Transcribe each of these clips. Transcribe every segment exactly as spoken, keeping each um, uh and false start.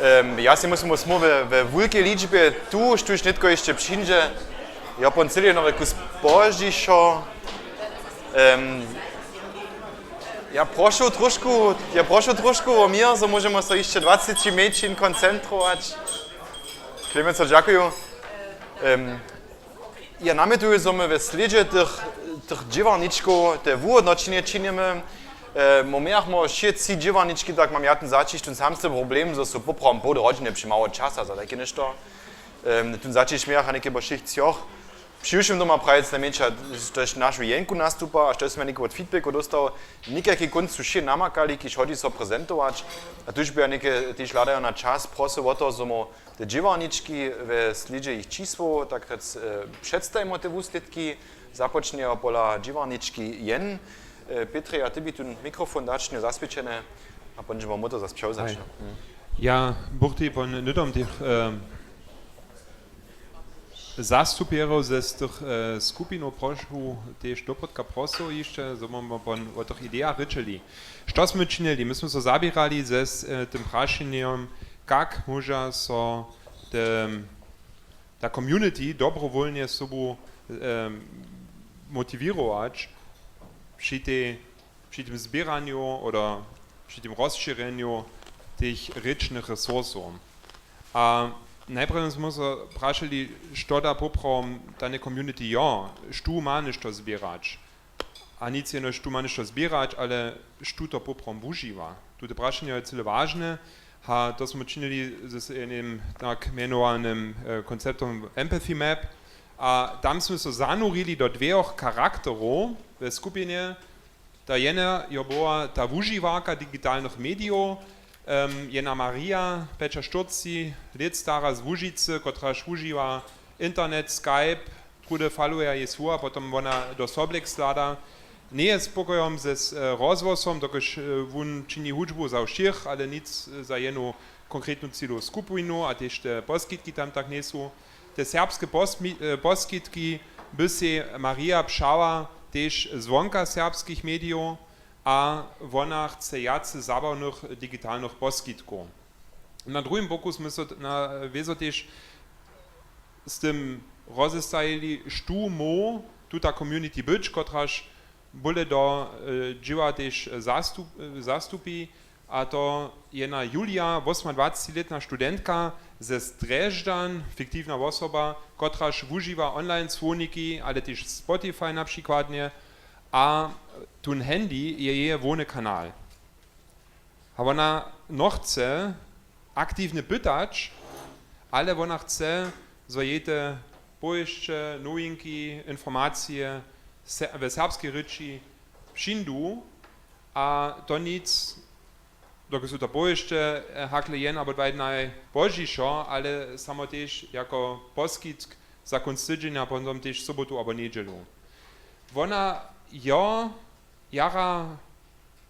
Em, ja si musím, smo we, we wulkej ličbje tu, štóž nětko hišće přińdźe. Ja pon cyle nowy kus pozdźišo. Em, ja prošu trošku, ja prošu trošku o měr, zo móžemy so hišće dwaceći mjeńšin koncentrować. Klemenco, dźakuju. Em, ja namjetuju, zo my we slědźe tych, tych dźěłarničkow te wuhódnoćenje činimy. E, my mějachmy wšě tři dźěłarnički, tak mam ja ten zaćiš, ten samsty problem, zo su poprawom połdy hodźiny přemało časa za tajke něšto. Em, ten zaćiš mějacha něke po wšěch třoch. Při wšěm doma prajic najmjeńša, štož našu Jenku nastupa a štož smy něke wot feedbacku dóstał, někajki kónc su wšě namakali, kiž hodźi so prezentować. A tuž by ja něke tež hladajo na čas prosył o to, zo mu te dźěłarnički we slědźe jich čisłow, tak rjec, e, předstajimo te wuslědki, započnjejo pola dźěłarnički jen. E, Pětrje, a ty bi tu mikrofon dačnje zaswěćene a potom dźemo mu to zas přewzać. Haj. Mhm. Ja bych tej pon hnydom tych, e, zastupjerjow ze z tych, e, skupinow prošu, tež doprědka prosył hišće, zo móhmy pon wo tych idejach rěčeli. Što smy činili? My smy so zaběrali ze z, e, tym prašenjom, kak móža so te, ta community dobrowólnje sobu, em, motiwěrować při tej, při tym zběranju oder při tym rozšěrjenju tych rěčnych resursow. A najprjedy smy so prašeli, što da poprawom dane community jo, štó ma něšto zběrać. A nic jenož tu ma něšto zběrać, ale štó to poprawom wužiwa? Tute prašenje je cyle wažne. A to smy činili z jednym tak mjenowanym, e, konceptom Empathy Map. A tam smy so zanurili do dwejoch charakterow we skupinje. Ta jedna jo była ta wužiwarka digitalnych medijow, em, jedna Maria, pjećaštyrceći lět stara z Łužicy, kotraž wužiwa internet, Skype, druhdy faluja jej słowa, potom wona do Soblex hlada. Njeje spokojom ze z, e, rozhłosom, dokelž, e, wón čini hudźbu za wšěch, ale nic, e, za jednu konkretnu celu skupinu a tež te poskitki tam tak njejsu. Te serbske posmi-, e, poskitki by sej Maria přała tež zwonka serbskich medijow a wona chce wjace zabawnych digitalnych poskitkow. Na druhim boku smy so t-, na, wězo tež z tym rozestajili, štó móhł tuta community być, kotraž bóle do, e, dźěła tež zastup-, e, zastupi, a to jedna Julia, wosomadwacećilětna studentka ze Drježdźan, fiktiwna wosoba, kotraž wužiwa online słowniki, ale tež Spotify na přikładnje, a tón handy je jeje hłowny kanal. A wona nochce aktiwnje pytać, ale wona chce, zo jej te powěsće, nowinki, informacije se-, we serbskej rěči přińdu, a to nic, dokelž su to powěsće, e, hakle jen abo dwaj dnaj pozdźišo, ale samo tež jako poskitk za kónc tydźenja, potom tež sobotu abo njedźelu. Wona jo jara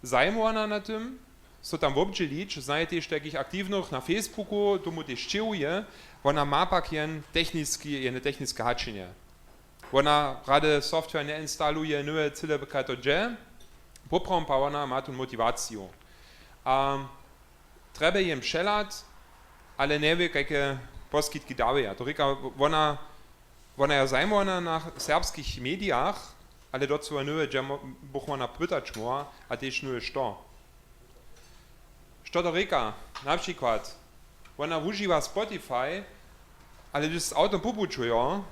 zajimowana na tym, so tam wobdźělić, znaje tež tajkich aktiwnych na Facebooku, tomu tež dźěłuje. Wona ma pak jen techniski, jene techniske hačenje. Wona rady software njeinstaluje, nowje cyle kaj to dźe, poprawom pak wona ma tu motiwaciju. A trjebje jen přehlad, ale njewě, kajke poskitki dawje. A to rěka, wona, wona je zajimowana na serbskich medijach, ale docyła nowje, hdźe mo-, bych wona pytać móhła, a tež nowje što. Što to rěka? Na přikład, wona wužiwa Spotify, ale hdyž z awtom pupuću, jo,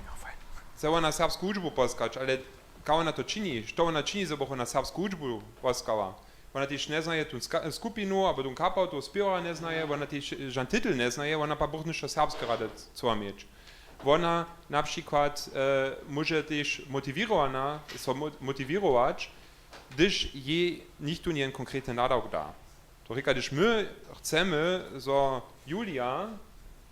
chce wona serbsku hudźbu poskać, ale kaž wona to čini? Što wona čini, zo bych wona serbsku hudźbu poskała? Wona tež njeznaje tu ska-, skupinu, abo tu kapał, tu spěwarja njeznaje, wona tež žan titel njeznaje, wona pak bych něšto serbske rady chcała měć. Wona na přikład, e, móže tež motiwěrowana, so mo-, motiwěrować, hdyž jej nichtó njen konkretny nadawk da. To rěka, hdyž my chcemy, zo Julia,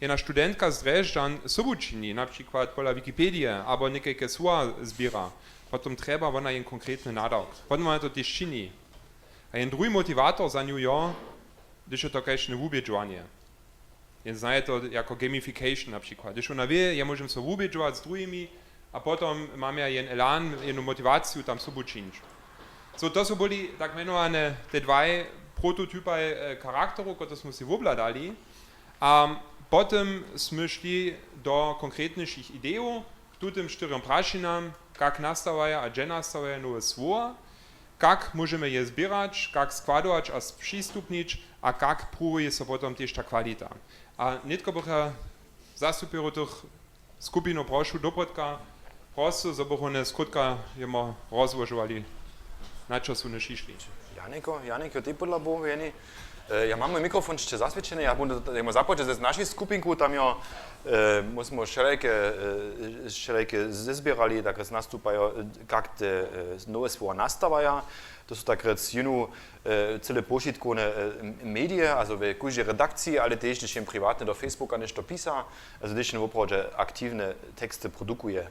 jedna studentka z Drježdźan, sobu čini, na přikład pola Wikipedije, abo někajke słowa zběra, potom trjeba wona jen konkretny nadawk. Potom wona to tež čini. A jen druhi motiwator za nju jo, hdyž je to kaž jene wubědźowanje. Jen znaje to jako gamification na přikład. Hdyž wona wě, ja móžem so wubědźować z druhimi a potom mam ja jen elan, jednu motiwaciju tam sobu čińć. So, to su byli tak mjenowane te dwaj prototypaj, e, charakterow, kotrež smy sej wobhladali. A potom smy šli do konkretnejšich idejow k tutym štyrjom prašinam, kak nastawaja a hdźe nastawaja nowe słowa, kak móžemy je zběrać, kak składować a spřistupnić a kak pruwuje so potom tež ta kwalita. A nětko bych ja zastupjerjow tych skupinow prošu doprědka, prosu, zo bychu one skrótka jemo rozłožowali, na čo su one přišli. Janiko, Janiko, ty podla Bohu jeni. E, ja mam mój mikrofon sće zaswěćeny, ja bym to, jemo započeć z našej skupinku, tam jo, e, my smo wšelejke, e, wšelejke zezběrali, tak nastupajo, e, kak te, e, nowe słowa nastawaja. To su tak rjec jenu, e, cyle powšitkowne, e, m-, medije, also w kóždej redakciji, ale tež, hdyž jen priwatnje do Facebooka něšto pisa, also hdyž jen woprawdźe aktiwne teksty produkuje.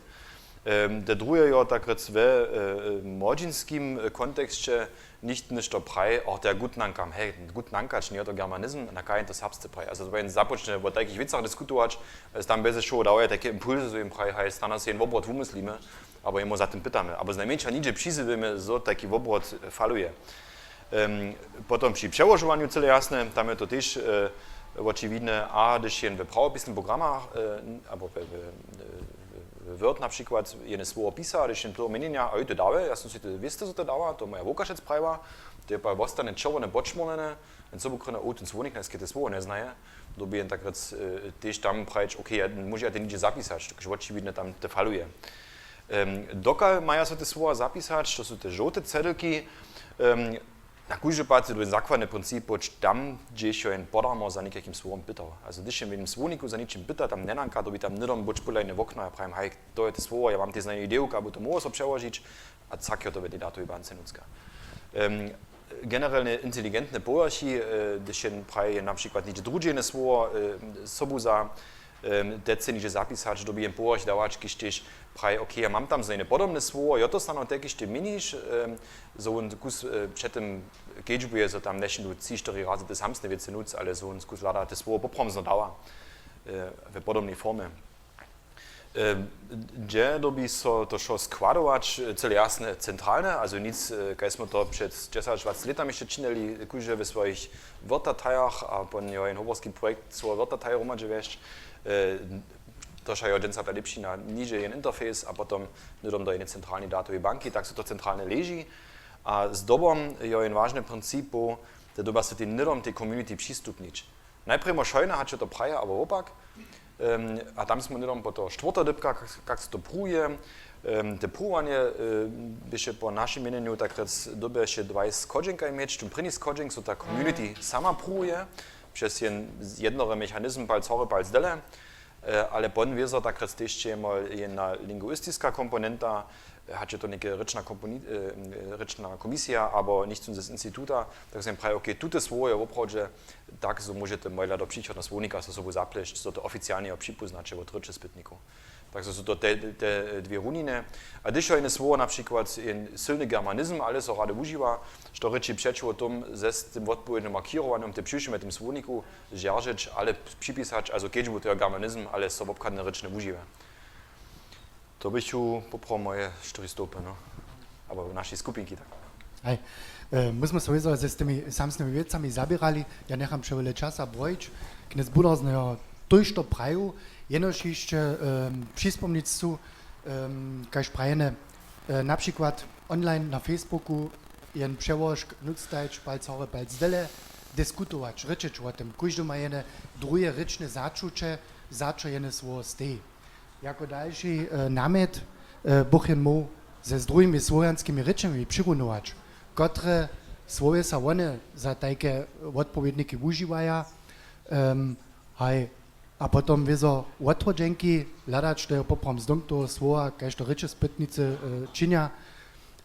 Em, te druhe jo, tak rjec we, e, e, młodźinskim, e, konteksće, nicht něšto praji, o, der Gutnankam, hej, Gutnankać, njeje to germanizm, na kaž jen to serbsce praji. Also, to jen započnje wo tajkich wěcach diskutować, e, tam bjeze šoło dawaja tajke impulsy, zo jen praji, hej, snano so jen wobrot wumyslimy, abo jemu za tym pytamy, abo znajmjeńša nihdźe přizjewimy, zo tajki wobrot, e, faluje. Em, potom při přełožowanju cyle jasne, tam je to tež, e, wočiwidne, a hdyž jen we prawopisnych programach, e, abo we, we, we Word na přikład jene słowo pisa, hdyž jen to měnjenja, a jo, to dawe, ja som sej to wěsty, zo to dawa, to moja Łukašec prajiła, to je pak wostane čerwone podšmórnjene, jen sobu krjene, o, ten słownik, najskej te słowo njeznaje, dyrbi jen tak rjec, e, tež tam prajić, okay, ja, móže ja te nihdźe zapisać, to je wočiwidne, tam te faluje. Em, dokal maja so te słowa zapisać, to su te žołte cedlki, em, na kóždy pad je to jen zakładny princip, buć tam, hdźež jo jen podarmo za někajkim słowom pytał. Also, hdyž jen w jenym słowniku za něčim pyta, tam njenanka, dyrbi tam hnydom buć pódla jene wokna, ja prajim, haj, to je te słowo, ja mam tež znajenu idejku, abo to móhło so přełožić, a tak jo to w tej datowej bance nutřka. Em, generelne inteligentne połóžki, e, hdyž jen praji na přikład něhdźe druhdźe jene słowo, e, sobu za, em, te chce něhdźe zapisać, dyrbi jen połóžk dawać, kiž tež praji, okay, ja mam tam znajene podobne słowo, jo, to snano te, kiž ty měniš, em, zo wón kus, e, před tym kedźbuje, zo tam nješindu tři, štyri razy te samsne wěcy nutř, ale zo wón kus hlada te słowo poprawom znowu dawa, e, w podobnej formje. E, hdźe dyrbi so to wšo składować, e, cyle jasne, centralne, also nic, e, kaž smo to před dźesać dwacet lětami hišće činili, kóždy we swojich Word-datajach, a pon jo jen hoborski projekt słowo Word-dataj hromadźe wjesć, e, to wšak jo dźensa ta lěpšina, nihdźe jen interface a potom hnydom do jednej centralnej datowej banki, tak so to centralne leži. A zdobom jo jen wažny princip, te dyrba so tej hnydom tej community přistupnić. Najprjemo wšojne, hač jo to praja, abo wopak. Em, a tam smy hnydom po toho štwórta dypka, kak, kak se to pruwuje. Em, te pruwanje, e, běše po našim měnjenju tak rjec, dyrbješe dwaj schodźenkaj měć. Tón prěni schodźenk so ta community sama pruwuje přez jen, jednore mechanizm palc hore, palc dele. E, ale pon wězo tak rjec tež je mol jedna linguistiska komponenta, hač je to něke rěčna komponi-, e, rěčna komisija, abo něchtó z instituta, tak so jim praji, okay, tute słowo je woprawdźe tak, zo móžete mojla do přichodneho słownika so sobu zaplešć, zo to oficialnje jo připóznaće wot rěčespytnikow. Tak zo su to te, te dwě runiny. A hdyž jo jene słowo na přikład jen sylny germanizm, ale so rady wužiwa, što rěči přećiwo tomu, z tym wotpowědnym markěrowanjom, tym přiwšěm w tym słowniku, žeržeć, ale připisać, also kedźbu to jo germanizm, ale so wobchadne rěčne wužiwa. To běchu poprawom moje štyri stołpy, no. Abo našej skupinki, tak. Hej, e, my smy so wězo z tymi samsnymi wěcami zaběrali, ja njecham přewjele časa brojić, knjez Budarzneho tójšto prajił, jenož hišće, em, přispomnić chcu, em, kaž prajene, e, na přikład online na Facebooku jen přełožk nutř dać, palc hore, palc dele, diskutować, rěčeć wo tym, kóždy ma jene druhe rěčne začuće, za čo jene słowo steji. Jako dalši, e, namjet, e, bych jen móhł ze, z druhimi słowjanskimi rěčami přirunować, kotre słowje sa wone za tajke wotpowědniki wužiwaja, em, haj, a potom wězo wotwodźenki hladać, to je poprawom zdomk toho słowa, kaž to rěčespytnicy, e, činja,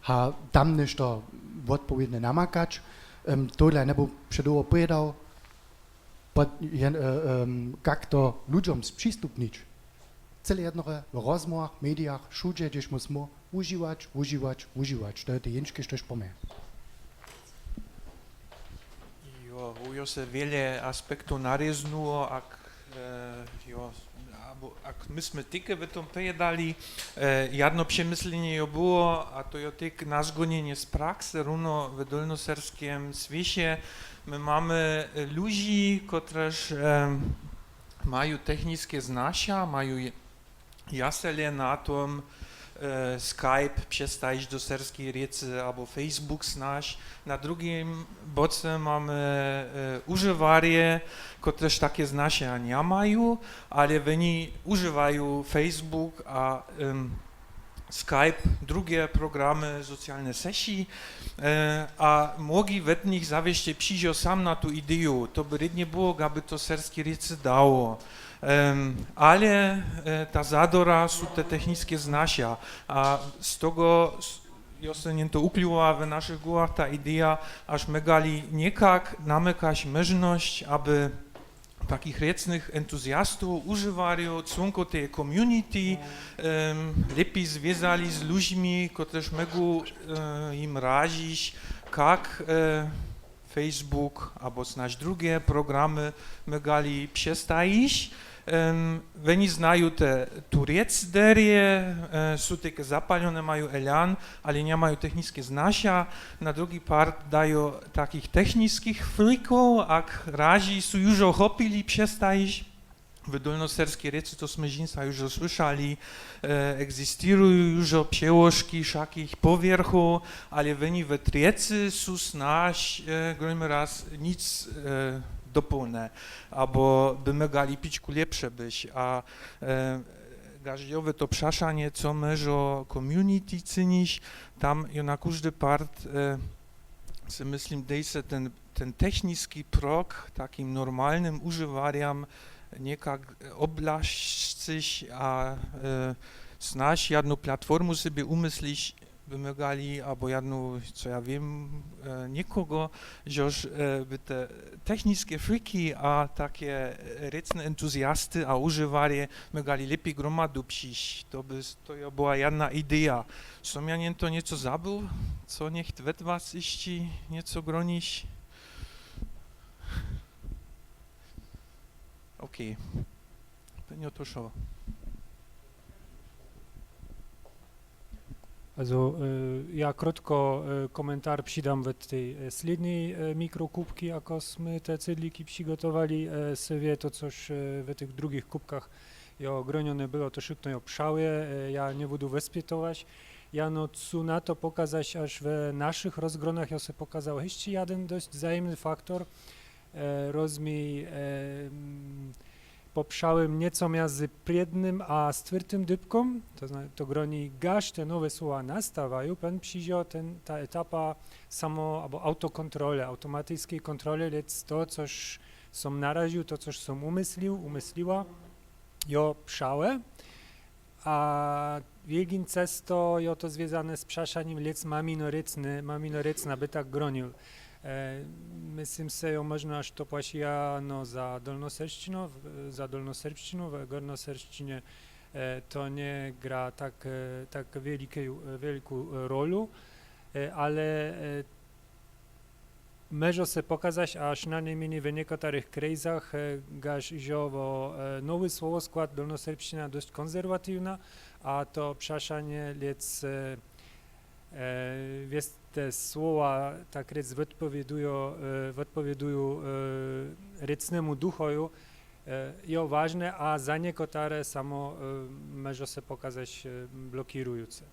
a tam něšto wotpowědne namakać. Em, tohodla njebu předołho powědał, pod-, jen-, e, em, kak to ludźom spřistupnić. Cyle jednore w rozmołwach, medijach, wšudźe, hdźež móžemy wužiwać, wužiwać, wužiwać. To je te jěnčki, štož pomje. Jo, jo se wjele aspektow narěznuło, ak, e, jo, abo, ak my smy tike w tom pjedali, e, jedno přemyslenje jo było, a to jo tike nazgonjenje z praksy, runje w Dólnoserbskim swěće. My mamy, e, ludźi, kotrež, e, maju techniske znaša, maju je-, jaselje na tom, e, Skype přestajić do serbskeje rěcy abo Facebook snaš. Na drugim boce mamy, e, užiwarje, kotrež take znaša njamaju, ale woni užiwaju Facebook a, em, Skype, druge programy, socialne seši, e, a mnogi wot nich zawěsće přišło sam na tu ideju. To by rědnje było, aby to serbskej rěcy dało. Em, ale, e, ta zadora su te techniske znaša. A z toho s-, jo se njen to wukliwa w našich głowach ta ideja, až my gali někak namykać móžnosć, aby takich rěcnych entuzjastow, užiwarjow, čłonkow teje community, em, lěpi zwězali z ludźimi, kotrež mógł, e, jim razić, kak, e, Facebook abo snadź druge programy mógali přestajić. Em, woni znaju te, tu rěc derje, e, su teke zapalone, maju elan, ale njamaju techniske znaša. Na drugi part dajo takich techniskich frikow, ak raži su južo chopili přestajić. W Dolnoserbskej rěcy, to smy dźensa južo słyšali, e, egzistiruju južo přełožki wšakich powěrchow, ale woni we trjecy su snadź, e, grojmy raz, nic, e, dopołne, abo by mógali pićku lěpše być. A, e, gaždjowe to přašanje, co móžo community czynić, tam jo na kóždy part, e, si myslim, dej se ten, ten techniski prok takim normalnym užiwarjam někak, e, oblasćić a, e, snadź jednu platformu sobie umyslić by mógali, abo jednu, co ja wěm, e, někogo, žož, e, by te techniske friki a take, e, rěcne entuzjasty a užiwarje mógali lěpi gromadu přić. To by s-, to jo była jedna ideja. Som ja njen to něco zabył? Co něcht wot was hišći něco gronić? Okej. Pjenjo to šło. Also, e, ja krótko, e, komentar přidam w tej, e, slědnej, e, mikrokubki, jako smy te cydliki přigotowali, e, se wě to, což, e, w tych drugich kubkach jo gronjone było, to wšykno jo přałe, e, ja nje budu wespytować. Jano chcu na to pokazać, až w našich rozgronach jo se pokazał hišći jeden dość zajemny faktor, e, rozmi, e, mm, popřałym něco mjezy prědnym a stwěrtym dypkom, to zna-, to groni, gaž te nowe słowa nastawaju, pon přižo ten, ta etapa samo-, abo autokontrole, automatiskej kontrole, lěc to, což som naražił, to, což som umyslił, umysliła, jo, přałe. A wjelkin često jo to zwězane z přašanim, lěc mamino rěcne, mamino rěcne, by tak gronił. E, Myslim se, jo, móžno, až to płaći jano za dolnoserbšćinu, w-, za dolnoserbšćinu, w gornoserbšćinje, e, to nje gra tak, e, tak wjeliki, wjelku, e, rolu, e, ale, e, móžo se pokazać, a přinajmnje w někotarych krejzach, e, gaž žo wo, e, nowy słowoskład, dolnoserbšćina dosć konserwatiwna, a to přašanje lěc, e, e, wěste słowa, tak rjec, wotpowědujo, e, wotpowěduju, e, rěcnemu duchoju, e, jo wažne, a za někotare samo, e, móžo se pokazać, e, blokirujuce.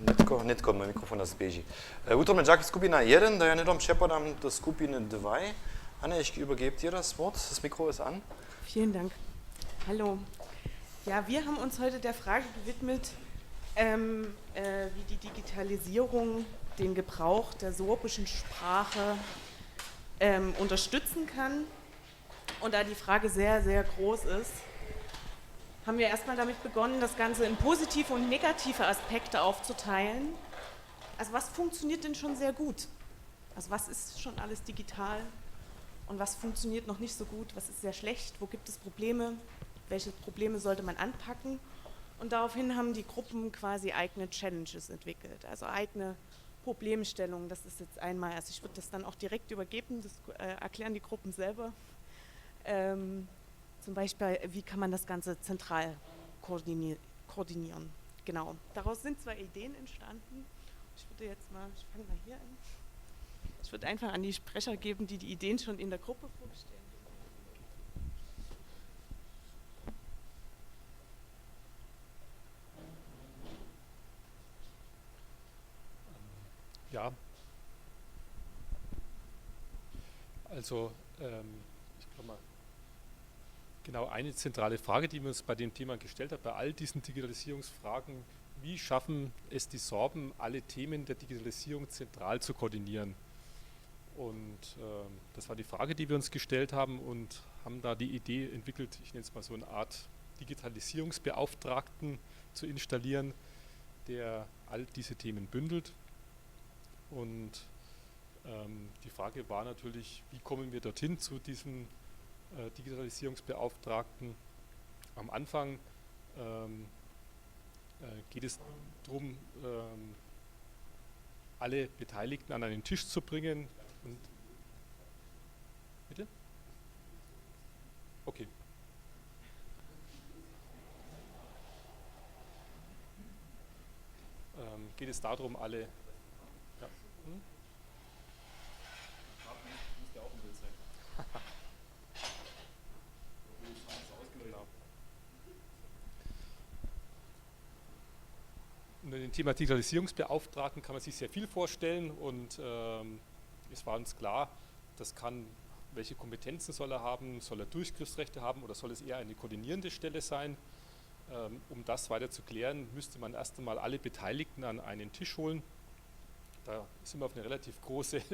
Nětko, nětko mój mikrofon nas běži. E, wutrobne dźaki, skupina jedyn, da ja hnydom přepodam do skupiny dwaj. Anne, ich übergebe dir das Wort. Das Mikro ist an. Vielen Dank. Hallo. Ja, wir haben uns heute der Frage gewidmet, ähm, äh, wie die Digitalisierung den Gebrauch der sorbischen Sprache, ähm, unterstützen kann. Und da die Frage sehr, sehr groß ist, haben wir erstmal damit begonnen, das Ganze in positive und negative Aspekte aufzuteilen. Also was funktioniert denn schon sehr gut? Also was ist schon alles digital und was funktioniert noch nicht so gut? Was ist sehr schlecht? Wo gibt es Probleme? Welche Probleme sollte man anpacken? Und daraufhin haben die Gruppen quasi eigene Challenges entwickelt, also eigene Problemstellungen. Das ist jetzt einmal, also ich würde das dann auch direkt übergeben, das, äh, erklären die Gruppen selber. Ähm, Zum Beispiel, wie kann man das Ganze zentral koordini-, koordinieren? Genau. Daraus sind zwei Ideen entstanden. Ich würde jetzt mal, ich fange mal hier an. Ich würde einfach an die Sprecher geben, die die Ideen schon in der Gruppe vorgestellt haben. Ja, also ähm, ich glaube mal, genau eine zentrale Frage, die wir uns bei dem Thema gestellt haben, bei all diesen Digitalisierungsfragen, wie schaffen es die Sorben, alle Themen der Digitalisierung zentral zu koordinieren? Und ähm, das war die Frage, die wir uns gestellt haben und haben da die Idee entwickelt, ich nenne es mal so eine Art Digitalisierungsbeauftragten zu installieren, der all diese Themen bündelt. Und ähm, die Frage war natürlich, wie kommen wir dorthin zu diesem äh, Digitalisierungsbeauftragten? Am Anfang ähm, äh, geht es darum, ähm, alle Beteiligten an einen Tisch zu bringen. Und bitte? Okay. Ähm, geht es darum, alle. Ja. Hm? Genau. Unter dem Thema Digitalisierungsbeauftragten kann man sich sehr viel vorstellen und ähm, es war uns klar, das kann, welche Kompetenzen soll er haben, soll er Durchgriffsrechte haben oder soll es eher eine koordinierende Stelle sein? Ähm, um das weiter zu klären, müsste man erst einmal alle Beteiligten an einen Tisch holen. Da sind wir auf eine relativ große äh,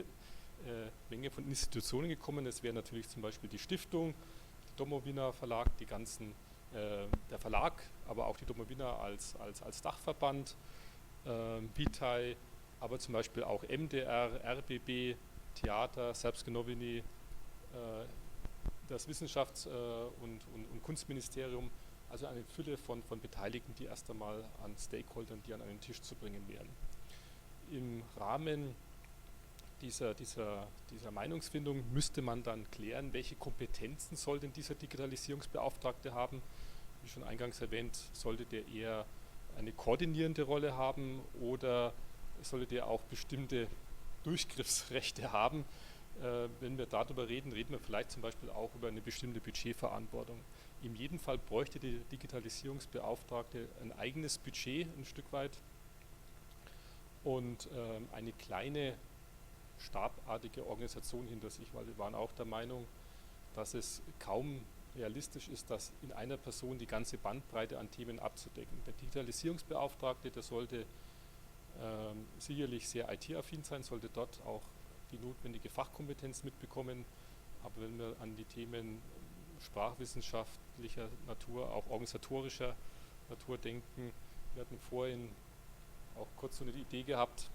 Menge von Institutionen gekommen. Es wäre natürlich zum Beispiel die Stiftung, der Domowina Verlag, die ganzen, äh, der Verlag, aber auch die Domowina als, als, als Dachverband, äh, Vitae, aber zum Beispiel auch M D R, R B B, Theater, Serbske noviny, äh, das Wissenschafts- äh, und, und, und Kunstministerium, also eine Fülle von, von Beteiligten, die erst einmal an Stakeholdern, die an einen Tisch zu bringen wären. Im Rahmen dieser, dieser, dieser Meinungsfindung müsste man dann klären, welche Kompetenzen soll denn dieser Digitalisierungsbeauftragte haben. Wie schon eingangs erwähnt, sollte der eher eine koordinierende Rolle haben oder sollte der auch bestimmte Durchgriffsrechte haben? Äh, wenn wir darüber reden, reden wir vielleicht zum Beispiel auch über eine bestimmte Budgetverantwortung. In jedem Fall bräuchte der Digitalisierungsbeauftragte ein eigenes Budget ein Stück weit und ähm, eine kleine stabartige Organisation hinter sich, weil wir waren auch der Meinung, dass es kaum realistisch ist, das in einer Person die ganze Bandbreite an Themen abzudecken. Der Digitalisierungsbeauftragte, der sollte ähm, sicherlich sehr I T-affin sein, sollte dort auch die notwendige Fachkompetenz mitbekommen. Aber wenn wir an die Themen sprachwissenschaftlicher Natur, auch organisatorischer Natur denken, wir hatten vorhin auch kurz so eine Idee gehabt,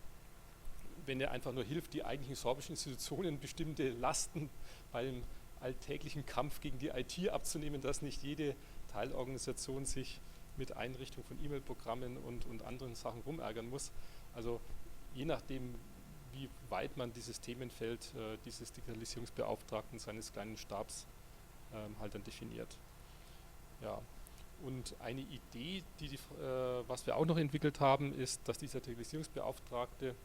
wenn er einfach nur hilft, die eigentlichen sorbischen Institutionen bestimmte Lasten beim alltäglichen Kampf gegen die I T abzunehmen, dass nicht jede Teilorganisation sich mit Einrichtung von E-Mail-Programmen und, und anderen Sachen rumärgern muss. Also je nachdem, wie weit man dieses Themenfeld äh, dieses Digitalisierungsbeauftragten seines kleinen Stabs ähm, halt dann definiert. Ja. Und eine Idee, die, die, äh, was wir auch noch entwickelt haben, ist, dass dieser Digitalisierungsbeauftragte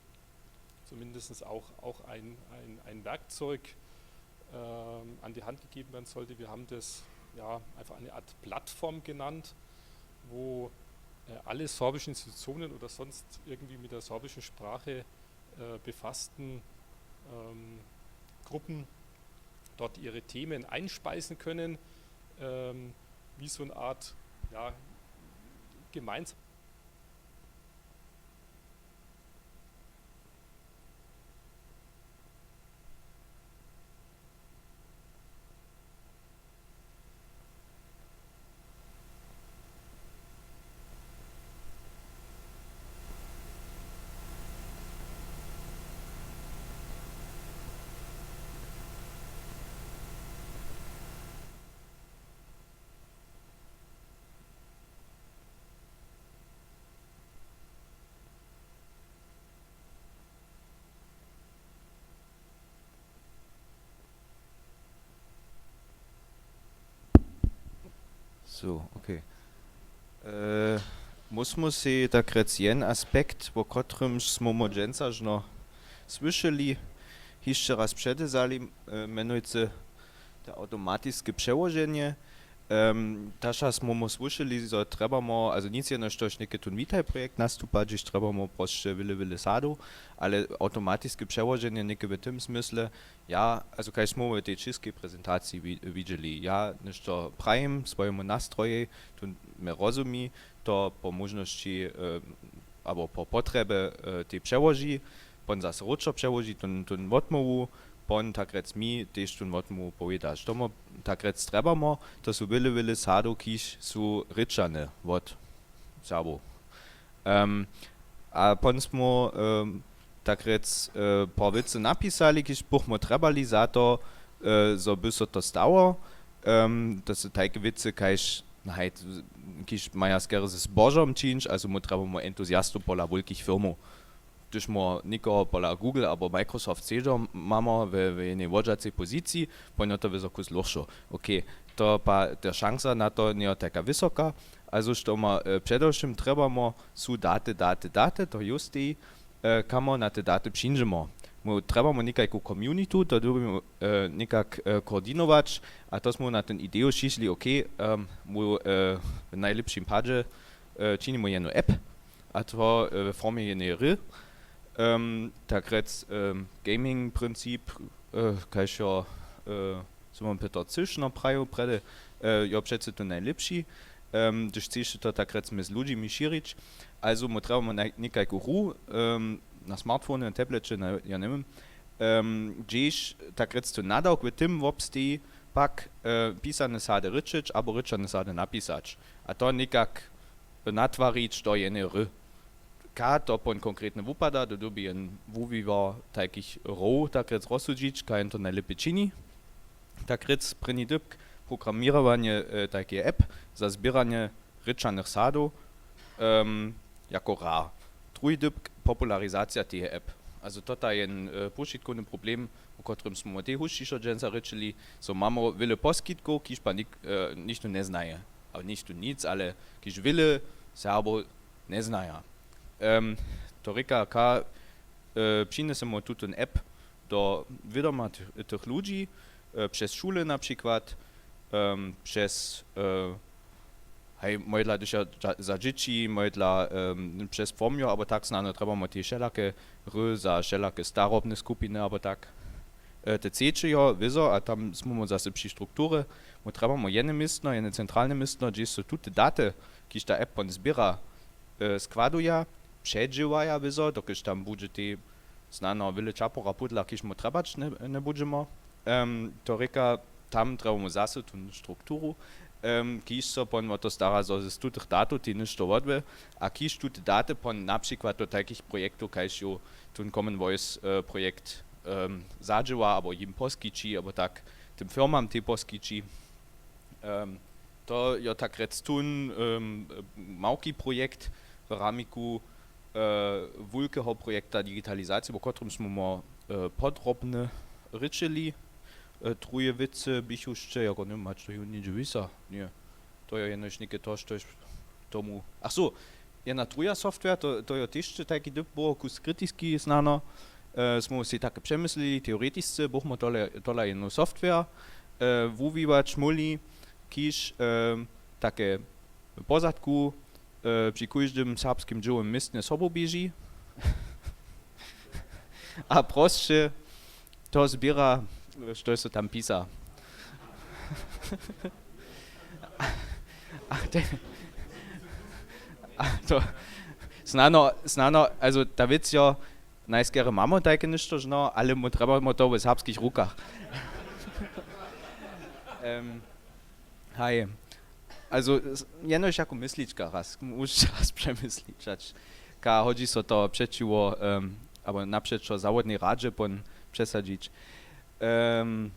zumindest auch, auch ein, ein, ein Werkzeug ähm, an die Hand gegeben werden sollte. Wir haben das ja einfach eine Art Plattform genannt, wo äh, alle sorbischen Institutionen oder sonst irgendwie mit der sorbischen Sprache äh, befassten ähm, Gruppen dort ihre Themen einspeisen können, ähm, wie so eine Art ja, gemeinsam So, okay. E, móžmy sej tak rjec jen aspekt, wo kotrymž smo mo dźensažno słyšeli, hišće raz předezali, e, mjenujcy to awtomatiske přełoženje. Em, taša smo mo słyšeli, zo trjebamo, also nic jenož tož něke tón Witaj projekt nastupa, hdźež trjebamo prosće wjele, wjele sadow, ale awtomatiske přełoženje něke w tym zmysle, ja, also kaž smo w tej čěskej prezentaciji wi-, widźeli, ja něšto prajim swojemu nastrojej, tón mje rozumi, to po móžnosći, e, abo po potrjebje, e, tej přełoži, pon zase wróćo přełoži tón, tón wotmołwu, pon tak rjec mi tež tón wotmołwu powěda. Što mo tak rjec trjebamo, to su wjele, wjele sadow, kiž su rěčane wot Serbow. Em, a pon smo, em, tak rjec, e, po wěcy napisali, kiž buchmo trjebali za to, e, zo by so to stało. Em, to su tajke wěcy, kaž, haj, kiž maja skerje ze zbožom čińć, also my trjebamo entuziastow pola wulkich firmow. Hdyž mo někoho pola Google abo Microsoft sedźo mamo we, we jenej wodźacej poziciji, pon jo to wězo kus lóchšo. Okay, to pa ta šansa na to njejo tajka wysoka. Also što ma, e, předewšěm trjebamo, su daty, daty, daty, to justi, e, kamo na te daty přińdźemo. My trjebamo někajku communitu, to dyrbimy, e, někak, e, koordinować, a to smo na ten ideju přišli, okay, em, my, e, w najlěpšim padźe, e, činimy jednu app, a to, e, we formje jednej hry. Em, tak rjec, em, gaming princip, e, kaž jo, e, Simon Peter Cyšner prajił prjedy, e, jo přecy to najlěpši, em, hdyž chceš to tak rjec mjez ludźimi šěrić. Also my trjebamy naj-, někajku hru, em, na smartphone, na tableće, na, ja njewěm, em, hdźež tak rjec to nadawk w tym wobsteji, pak, e, pisane sady rěčeć abo rěčane sady napisać. A to někak natwarić do jednej hry. Ka to pon konkretnje wupada, to dyrbi jen wuwiwar tajkich hrow tak rjec rozsudźić, ka jen to najlěpje čini. Tak rjec, prěni dypk, programěrowanje, e, tajkeje app za zběranje rěčanych sadow, em, jako rar. Druhi dypk, popularizacija teje app. Also to ta jen, e, pušitkowny problem, wo kotrymž smo tej husćišo dźensa rěčeli, zo mamy wjele poskitkow, kiž pa nik-, e, nichtó njeznaje. Ale nichtó nic, ale kiž wjele Serbow njeznaja. Em, to rěka, ka, e, přinjesemy tutón app do wědoma tych, tych ludźi, e, přez šule na přikład, em, přez, e, haj, modla, hdyž ja za, za dźěći, modla, em, přez płomjo, abo tak, snano trjebamy tež wšelake hry za wšelake starobne skupiny, abo tak. E, te třeće jo, wězo, a tam smy my zase při strukturje, my trjebamy jedne městno, jedne centralne městno, hdźež su tute daty, kiž ta app pon zběra, e, składuja, předźěłaja wězo, dokelž tam budźe tej snano wjele čapora pudla, kiž my trjebać nje-, njebudźemy. Em, to rěka, tam trjebamy zase tu strukturu, em, kiž so pon wo to stara, zo z tutych datow tej něšto wotbě, a kiž tute daty pon na přikład do tajkich projektow, kaž jo tón Common Voice, e, projekt, em, zadźěła, abo jim poskići, abo tak, tym firmam tej poskići. Em, to jo tak rjec tón, em, małki projekt w ramiku, e, wulkeho projekta digitalizacije, wo kotrymž smy mo, e, podrobnje rěčeli. E, druhe wěcy běchu hišće, jako, njewěm, hač to jo něhdźe wisa? Ně. To jo jenož něke to, štož tomu. Ach so, jedna druha software, to, to jo tež tajki dypk było, kus kritiski snano. E, smy sej tak přemyslili, teoretisce, buchmo tole, tola jednu software, e, wuwiwać móhli, kiž, e, take w pozadku, e, při kóždym serbskim dźěłowym městnje sobu běži. A prosće to zběra, štož so tam pisa. A te-, a to, snano, snano, also ta wěc jo, najskerje mamy tajke něšto, no, ale my trjebamy to w serbskich rukach. Em, haj. Also, s-, jenož jako myslička raz, móžeš raz přemyslić, hač ka hodźi so to přećiwo, em, abo napřećo zawodnej radźe pon přesadźić. Em,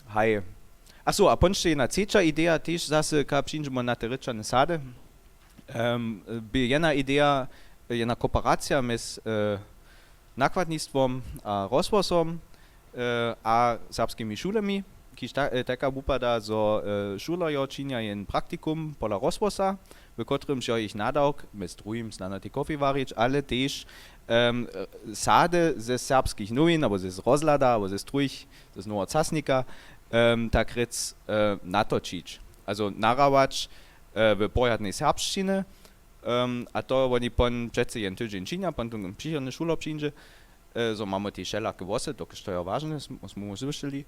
haj. A so, a pon sće jedna třeća ideja, tež zase, ka přińdźemy na te rěčane sady. Em, bě jedna ideja, jedna kooperacija mjez, e, nakładnistwom a rozhłosom, e, a serbskimi šulemi. Kiž ta, e, taka wupada, zo, e, šulerjo činja jen praktikum pola rozhłosa, w kotrymž jo jich nadawk, mjez druhim snano tej coffee warić, ale tež, em, e, sady ze serbskich nowin, abo ze, z Rozhlada, abo ze druhich, z Noweho Casnika, em, tak rěc, e, natočić. Also nahrawać, e, w porjadnej serbšćiny, em, a to woni pon přecy jen tydźeń činja, pon ten přichodny šuler přińdźe, e, zo mamy tež wšelake hłosy, dokelž to je wažne, sm-, smy słyšeli.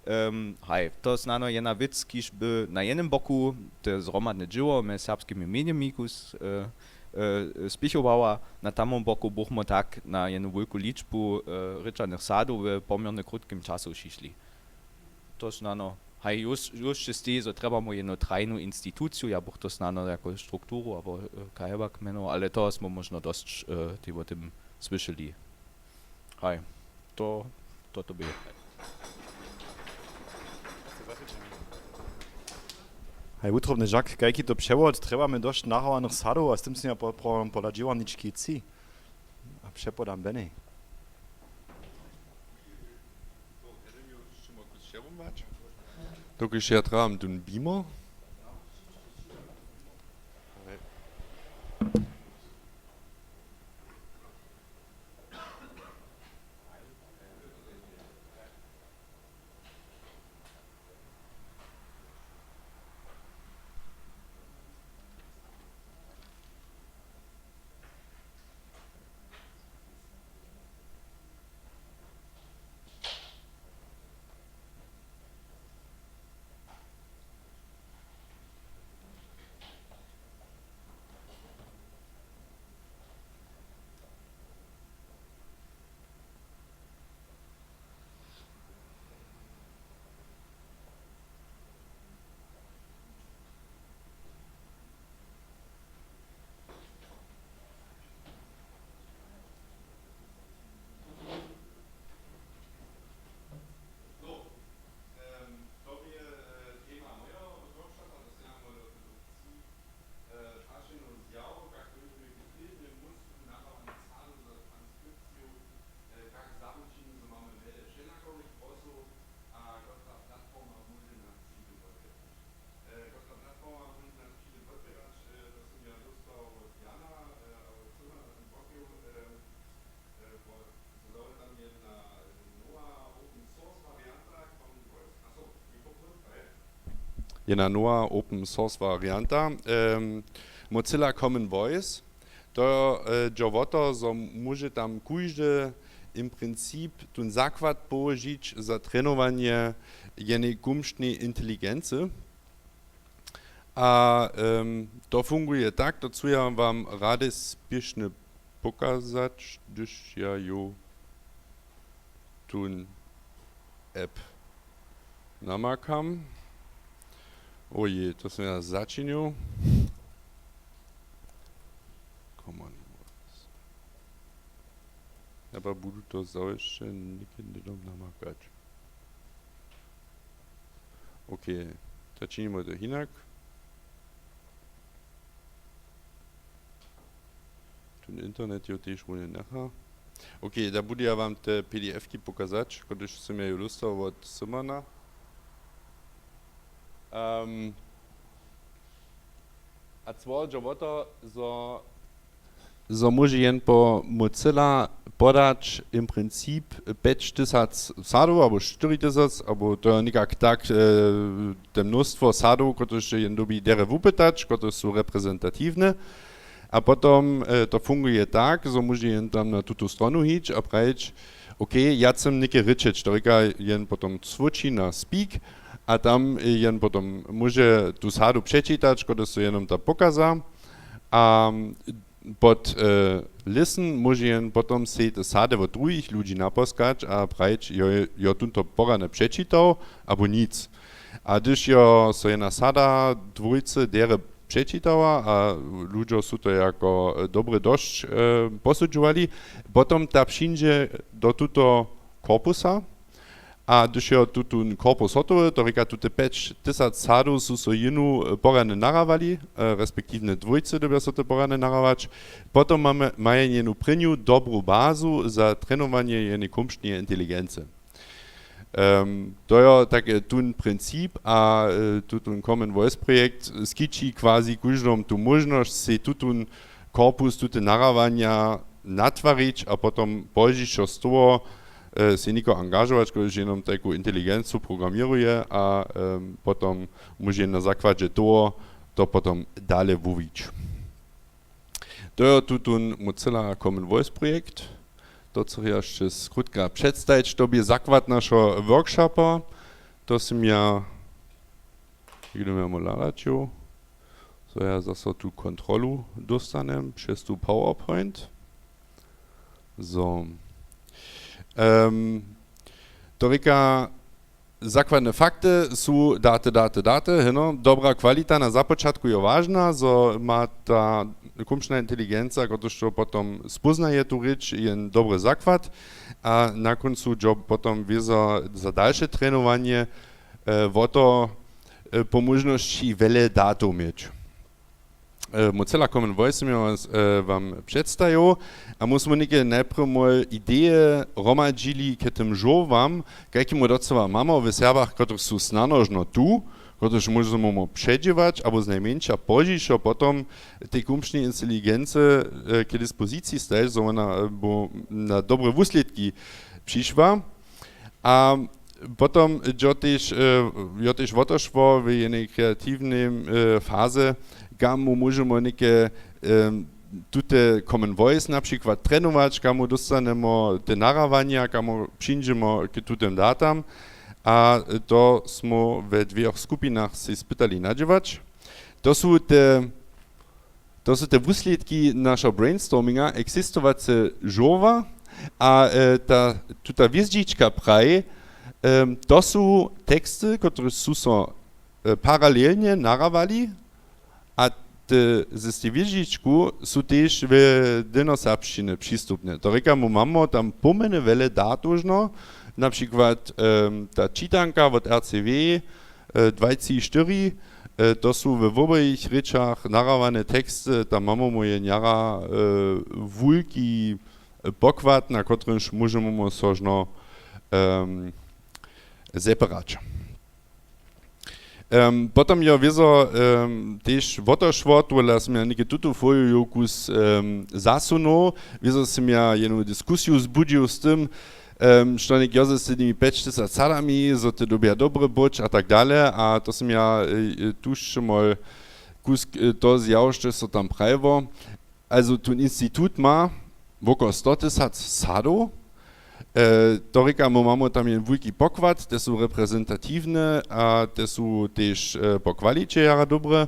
Em, haj, to snano jedna wěc, kiž by na jednym boku te zhromadne dźěło mjez serbskimi mjenjemi kus, e, e, spěchowała, na tamnym boku bychmy tak na jednu wulku ličbu, e, rěčanych sadow w poměrnje krótkim času přišli. To snano, haj, już, już steji, zo trjebamy jednu trajnu instituciju, ja bych to snano jako strukturu abo, e, kajebak mjenował, ale to smy móžno dosć, e, tej wo tym słyšeli. Haj, to, to, to by je. Haj, wutrobny Žak, kajki to přewod, trjebamy dosć nahrawanych sadow a z tym sym ja po-, po-, pola dźěłarnički tři. A přepodam Benny. Dokelž ja trjebam tón beamer. Jedna nowa open source warianta, em, Mozilla Common Voice. To, e, dźe wo to, zo móže tam kóždy im princip tón zakład połožić za trenowanje jenej kumštnej inteligency. A, em, to funguje tak, to chcu ja wam rady spěšnje pokazać, hdyž ja ju tón app namakam. Ojej, to sym ja začinił. Come on. Ja pa budu to zawěsće někdy dom namakać. Okay, to činimy to hinak. Ten internet jo tež runje njecha. Okay, da budu ja wam te P D F-ki pokazać, kotrež sym ja jo dostał wot Simona. Em, a cło dźe wo to, zo zo móže jen po Mozilla podać im princip pjećtysac sadow abo štyritysac, abo to je někak tak, e, te mnóstwo sadow, kotrež jen dyrbi derje wupytać, kotrež su reprezentatiwne. A potom, e, to funguje tak, zo móže jen tam na tutu stronu hić a prajić, OK, ja chcem něke rěčeć, to rěka jen potom cwoči na speak a tam, e, jen potom móže tu sadow přečitać, kotrež so jenom tam pokaza. A pod, e, listen móže jen potom sej te sady wot druhich ludźi naposkać a prajić, jo, jo tón to porane přečitał, abo nic. A hdyž jo so jedna sada dwójce derje přečitała a ludźo su to jako, e, dobre dosć, e, posudźowali, potom ta přińdźe do tuto korpusa. A hdyž jo tutón korpus hotowy, to rěka, tute pjećtysac sadow su so jenu, e, porjadnje nahrabali, e, respektiwnje dwójce dyrbja so to porjadnje nahrawać, potom mamy, maja jenu prěnju dobru bazu za trenowanje jeny kumštneje inteligency. Um, to je tak tón princip a uh, tutón Common Voice projekt skići quasi kóždom tu móžnosć sej tutón korpus, tute narahłanja natwarić a potom pozdźišo z toho uh, sej někoho angažować, kotryž jenom tajku inteligencu programěruje a um, potom móže na zakładźe toho to potom dale wuwić. To je tutón Mozilla Common Voice projekt. To chci ja hišće skrótka předstajić, to bě zakład našeho workshopa. To sym ja, jdemy ja mu hladać, jo. So ja zaso tu kontrolu dóstanem přez tu PowerPoint. So. Um, to rěka, zakładne fakty su daty, daty, daty, heno, dobra kwalita na započatku je wažna, zo ma ta kumšna inteligenca, kotryž to potom spóznaje tu rěč, jen dobry zakład a na kóncu dźo potom wězo za dalše trenowanje uh, wo to uh, po móžnosći wjele datow měć. Mozilla Common Voice sym ja wam předstajił a my smy něke najprjedy ideje hromadźili k tym žurłam, kajki my docyła mamy w Serbach, kotrychž su snanožno tu, kotrychž móžemy předźěłać abo znajmjeńša pozdźišo potom tej kumšnej inteligency k dispoziciji stajić, zo wona by na dobre wuslědki přišła. A potom jo tež, jo tež wo to šło w jenej kreatiwnej faze, kam my móžemy něke tute Common Voice na přikład trenować, kam my dóstanemy te narahłanja, kam my přińdźemy k tutym datam. A to smy we dwěch skupinach sej spytali nadźěłać. To su te to su te wuslědki našeho brainstorminga, eksistowace žurła a ta tuta hwězdźička praji, to su teksty, kotrež su so paralelnje narahłali a te z tej hwězdźičku su tež w delnjoserbšćinje přistupne. To rěkamy, mamy tam pomjeny wjele datožno, na přikład ta čitanka wot R C W dwajci štyri, to su we wobojich rěčach narahłane teksty, tam mamy mój jara wulki pokład, na kotrymž móžemy so žno zepěrać. Potom jo wězo tež wo to šło, tu hla směr něke tutu foliju jo kus zasunął, wězo směr jenu diskusiju zbudźił z tym, što něk jo ze slědnymi pjećtysac sadami, zo te dyrbja dobre być a tak dale. A to sym ja tuž mol kusk to zjaw, što so tam prajiło. Also tón institut ma wokoło stotysac sadow. To rěka, my mamy tam jen wulki pokład, te su reprezentatiwne a te su tež po kwaliće jara dobre.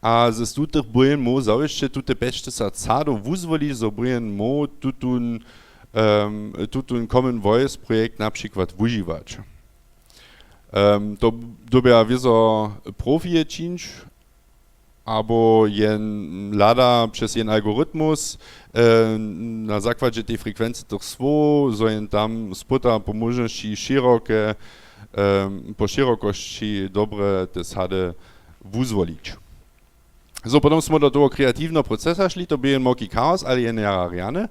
A z tutych bójen móhł zawěsće tute pjećtysac sadow wuzwolić, zo bójen móhł tutón tutón Common Voice projekt na přikład wužiwać. To dyrbja wězo profije čińć, abo jen hlada přez jen algoritmus na zakładźe tej frekwency tych słowow, zo jen tam spóta po móžnosći šěroke, po šěrokosći dobre te sady wuzwolić. So potom smy do toho kreatiwneho procesa šli, to bě jen małki chaos, ale jen jara rjany.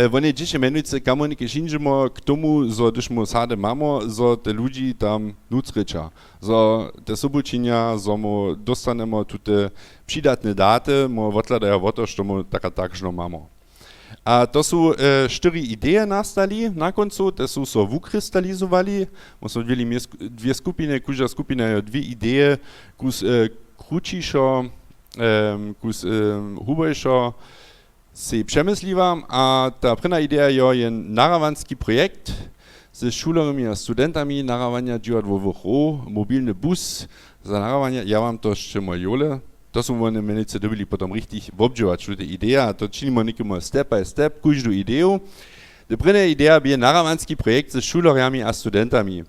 Wone dźěše mjenujcy, kamo něke přińdźemy k tomu, zo hdyž my sady mamy, zo te ludźi tam nutř rěča, zo te sobučinja, zo my dóstanemy tute přidatne daty, my wothladaja wo to, što my tak a tak žno mamy. A to su štyri ideje nastali na kóncu, te su so wukristalizowali. My smy dwěli dwě skupiny, kóžda skupina jo dwě ideje, kus krućišo, kus hubojšo sej přemysliła. A ta prěna ideja jo jen nahrawanski projekt ze šulerjemi a studentami nahrawanja dźiwadłowych hrow, mobilny bus za nahrawanja. Ja wam to sće moj jole. To su wone mjenujcy dyrbili potom richtich wobdźěłać, tute ideje, a to činimy někemu step by step, kóždu ideju. Te prěnje ideja bě nahrawanski projekt ze šulerjami a studentami.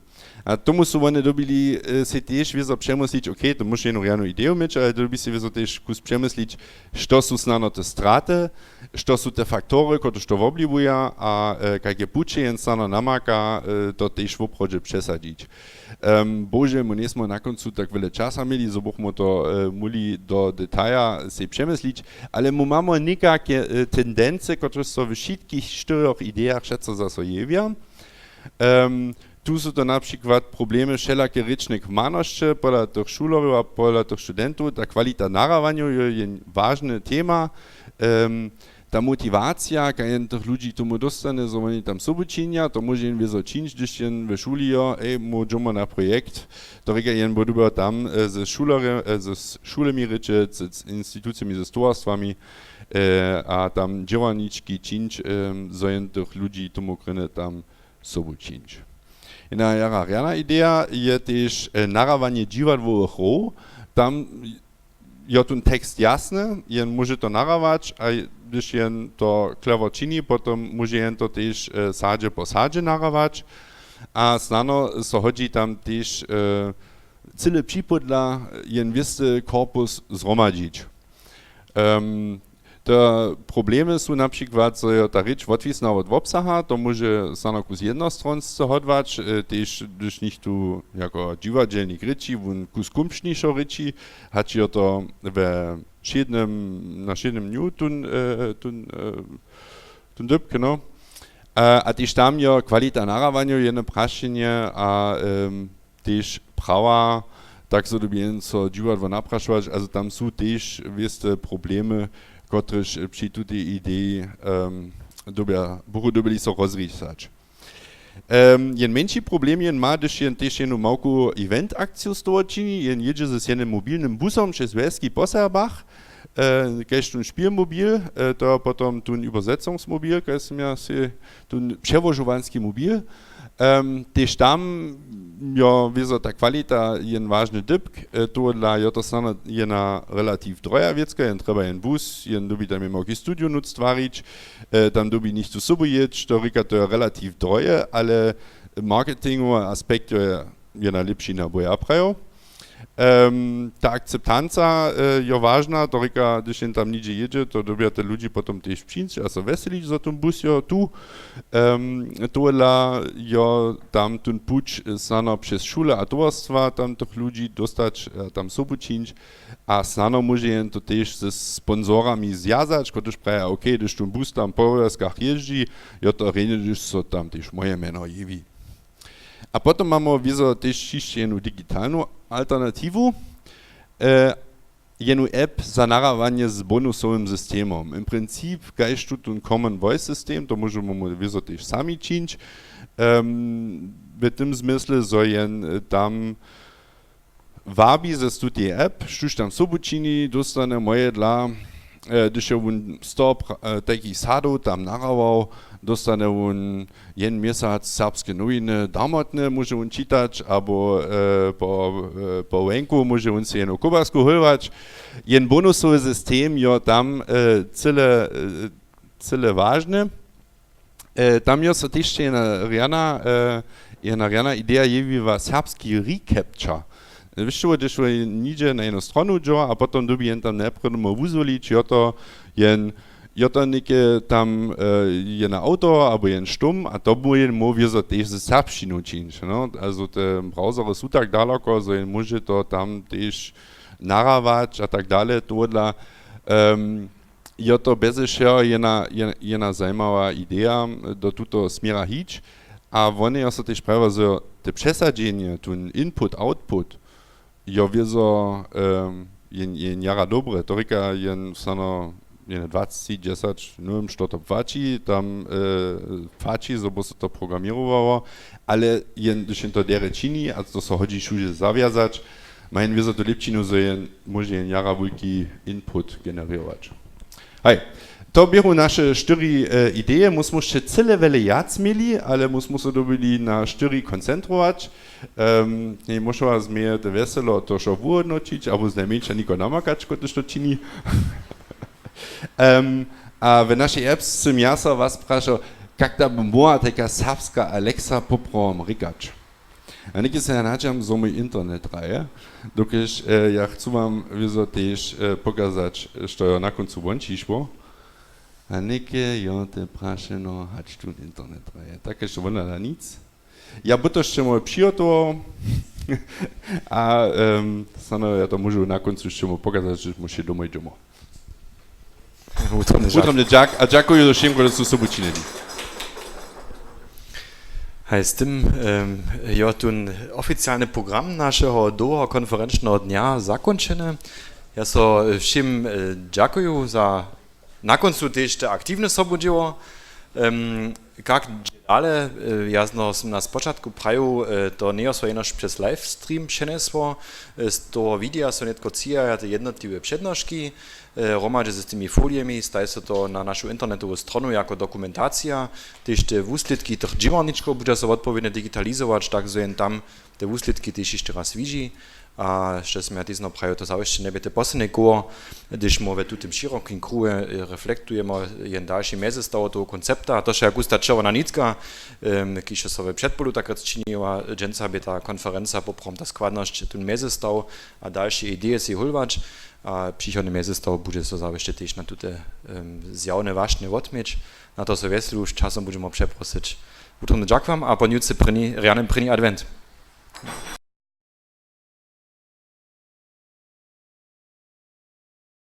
A tomu su wone dyrbili sej tež wězo přemyslić, okay, to móžeš jednu rjanu ideju měć, ale dyrbi sej wězo tež kus přemyslić, što su snano te straty, što su te faktory, kotryž to wobliwuja a kak je puće jen snano namaka to tež woprawdźe přesadźić. Bohužel my njejsmy na kóncu tak wjele časa měli, zo bychmy to móhli do detaja sej přemyslić, ale my mamy někake tendency, kotrež so we wšitkich štyrjoch idejach přeco zaso jewja. Tu su to na přikład problemy wšelake rěčne kmanosće pola tych šulerjow a pola tych studentow. Ta kwalita nahrawanjow je jen wažne tema. Em, ta motiwacija, kaž jen tych ludźi tomu dóstanje, zo woni tam sobu činja, to móže jen wězo čińć, hdyž jen we šuli jo, ej, mój dźomor na projekt, to rěka jen, bo dyrbja tam e, ze šulerje, e, ze s- šulemi rěčeć, z, z institucijemi, ze towarstwami e, a tam dźěłarnički čińć, em, zo jen tych ludźi tomu krjene tam sobu čińć. Jedna jara rjana ideja je tež e, nahrabanje dźiwadłowych hrow. Tam jo tón tekst jasny, jen móže to nahrawać, a hdyž jen to clever čini, potom móže jen to tež e, sadźe po sadźe nahrawać. A snano so hodźi tam tež e, cyle připódla jen wěsty korpus zhromadźić. Em, te problemy su na přikład, zo jo ta rěč wotwisna wot wobsaha, to móže snano kus jednostronsce hodłać, e, tež hdyž něchtó jako dźiwadźelnik rěči, wón kus kumšnišo rěči, hač jo to we wšědnym, na wšědnym dnju tón, e, tón, e, tón dypk, no. E, a tež tam jo kwalita nahrawanjow jedne prašenje a em, tež prawa, tak zo dyrbi jen so dźiwadło naprašować, also tam su tež wěste problemy, kotrež při tutej ideji em, dyrbja, buchu dyrbjeli so rozrisać. Em, jen mjeńši problem jen ma, hdyž jen tež jednu małku event akciju z toho čini, jen jědźe z jednym mobilnym busom přez wjeski po Serbach, e, kaž tón špělmobil, e, to jo potom tón übersetzungsmobil, kaž sym ja sej, tón přewožowanski mobil. Em, tež tam jo wězo ta kwalita jen wažny dypk, e, tohodla jo to snano jedna relativ droja wěcka, jen trjeba jen bus, jen dyrbi tam jen małki studio nóc twarić, e, tam dyrbi něchtó sobu jěć, to rěka, to jo relativ droje, ale marketingowy aspekt jo je jedna lěpši, na bo ja prajo. Em, ta akceptanca e, jo wažna, to rěka, hdyž jen tam něhdźe jědźe, to dyrbja te ludźi potom tež přińć a so wjeselić, zo tón bus jo tu. Em, tohodla jo tam tón puć snano přez šule a towarstwa tam tych ludźi dóstać, e, tam sobu čińć. A snano móže jen to tež ze sponsorami zwjazać, kotryž praja, okay, hdyž tón bus tam po wjaskach jězdźi, jo to rjenje, hdyž so tam tež moje mjeno jewi. A potom mamy wězo tež hišće jednu digitalnu alternatiwu, e, jednu app za nahrabanje z bonusowym systemom. Im princip, kaž tutón Common Voice system, to móžemy wězo tež sami čińć. Em, w tym zmysle, zo jen e, tam wabi z tuteje app, štóž tam sobu čini, dóstanje mojedla, e, hdyž je wón sto pra- e, tajkich sadow tam nahrabał, dóstanje wón jen měsac Serbske nowiny darmotne, móže wón čitać, abo e, po, e, po wjenku móže wón sej jenu kobasku hólować. Jen bonusowy system jo tam e, cyle, e, cyle wažny. E, tam jo so tež jedna rjana, e, jedna rjana ideja jewiła, serbski recaptcha. Wěsće, hdyž wój nihdźe na jednu stronu dźo a potom dyrbi jen tam najprjedy móhł wuzwolić, jo to jen, jo to něke tam e, jedna awtor abo jen štom, a to móhł jen móhł wězo tež ze serbšćinu čińć, no. Also te browsery su tak daloko, zo jen móže to tam tež nahrawać a tak dale, tohodla em, jo to beze wšeho jedna, jedna, jedna zajimawa ideja, do tutoho směra hić. A wone jo so tež prajiła, zo te přesadźenje, tón input, output, jo wězo em, jen, jen jara dobre. To rěka jen snano jen dwacci dźesać, nowym što to płaći, tam e, płaći, zo by so to programěrowało, ale jen, hdyž jen to derje čini a to so hodźi wšudźe zawjazać, ma jen wězo tu lěpšinu, zo jen, móže jen jara wulki input generěrować. Haj, to běchu naše štyri e, ideje, móž smy sće cyle wjele wjac měli, ale móž smy so dyrbili na štyri koncentrować. Em, njej móžowa změje te wjeselo to wšo wuhódnoćić, abo znajmjeńša někoho namakać, kotryž to čini. Em, a w našej apps sym ja so was prašał, kak da by móhła tajka serbska Alexa poprawom rěkać. A něke se ja nadźam, zo mój internet hraje, dokelž e, ja chcu wam wězo tež e, pokazać, što jo na kóncu won přišło. A něke jo te prašeno, hač tu internet hraje. Tak, jeszcze wona da nic. Ja by to sće móhł přihotował. A em, snano ja to móžu na kóncu sće móhł pokazać, hdyž móhł domoj dźomor. Wutrobny dźak. Wutrobny dźak a dźakuju wšěm, kotřiž su sobu činili. Haj, z tym jo tón oficialny program našeho dołheho konferenčneho dnja zakónčeny. Ja so wšěm dźakuju za na kóncu tež te aktiwne sobudźěło. Kak dźe dale? Ja zno sym na spočatku prajił, to njejo so jenož přez livestream přenjesło. Z toho wideja so nětko třijaja te jednotliwe přednoški hromadźe z tymi folijemi, staje so to na našu internetowu stronu jako dokumentacija. Tež te wuslědki tych dźěłarničkow budźa so wotpowědnje digitalizować, tak zo jen tam te wuslědki tež hišće raz widźi. A što sym ja tizno prajił, to zawěsće njebě te poslednje koło, hdyž móhł w tutym širokim kruhe reflektujemy jen dalši mjezestaw toho koncepta. A to je jak husta čerwjena nitka, kiž so w předpolu tak rěc činiła. Dźensa bě ta konferenca poprawom ta składnosć tón mjezestaw a dalše ideje sej hólwać. A přichodny mjezestaw budźe so zawěsće tež na tute zjawne wašnje wotměć. Na to so wjeselu z časom budźemo přeprosyć. Wutrobny dźak wam a po njutře prěni rjany prěni adwent.